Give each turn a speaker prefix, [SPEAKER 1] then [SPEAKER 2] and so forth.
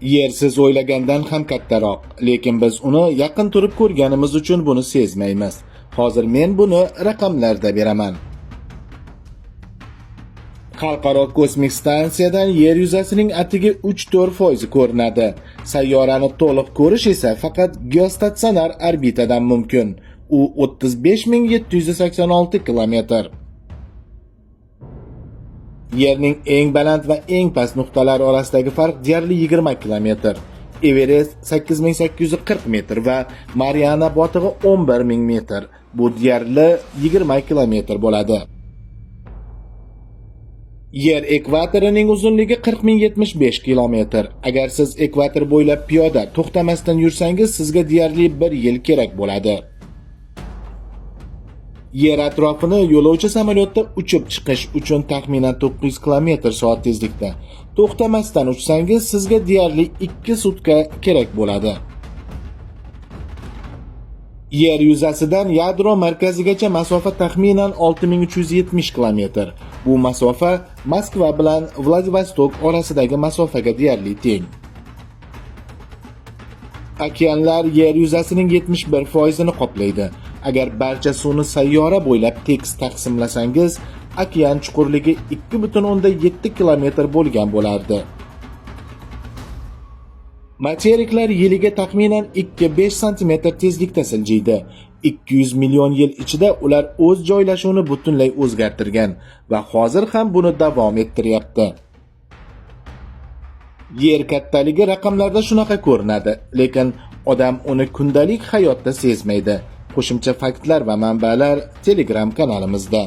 [SPEAKER 1] Yer siz o'ylagandan ham kattaroq, lekin biz uni yaqin turib ko'rganimiz uchun buni sezmaymiz. Hozir men buni raqamlarda beraman. Xalqaro kosmik stansiyadan yer yuzasining atigi 3-4 foizi ko'rinadi. Sayyorani to'liq ko'rish esa faqat geostatsionar orbitadan mumkin. U 35 786 kilometr. Yerning eng baland va eng past nuqtalari orasidagi farq deyarli 20 kilometr. Everest 8840 metr va Mariana botig'i 11 000 metr. Bu deyarli 20 kilometr bo'ladi. Yer ekvatorining uzunligi 40 075 kilometr. Agar siz ekvator bo'ylab piyoda to'xtamasdan yursangiz, sizga deyarli bir yil kerak bo'ladi. Yer atrofini yo'lovchi samolyotda uchib chiqish uchun taxminan 900 km soat tezlikda to'xtamasdan uchsangiz, sizga deyarli 2 sutka kerak bo'ladi. Yer yuzasidan yadro markazigacha masofa taxminan 6370 km. Bu masofa Moskva bilan Vladivostok orasidagi masofaga deyarli teng. Okeanlar yer yuzasining 71 foizini qoplaydi. Agar barcha suvni sayyora bo'ylab tekis taqsimlasangiz, okean chuqurligi 2,7 kilometr bo'lgan bo'lardi. Materiklar yiliga taxminan 2-5 sm tezlikda siljiydi. 200 million yil ichida ular o'z joylashuvini butunlay o'zgartirgan va hozir ham buni davom ettiryapti. Yer kattaligi raqamlarda shunaqa ko'rinadi, lekin odam uni kundalik hayotda sezmaydi. Qo'shimcha faktlar va manbalar Telegram kanalimizda.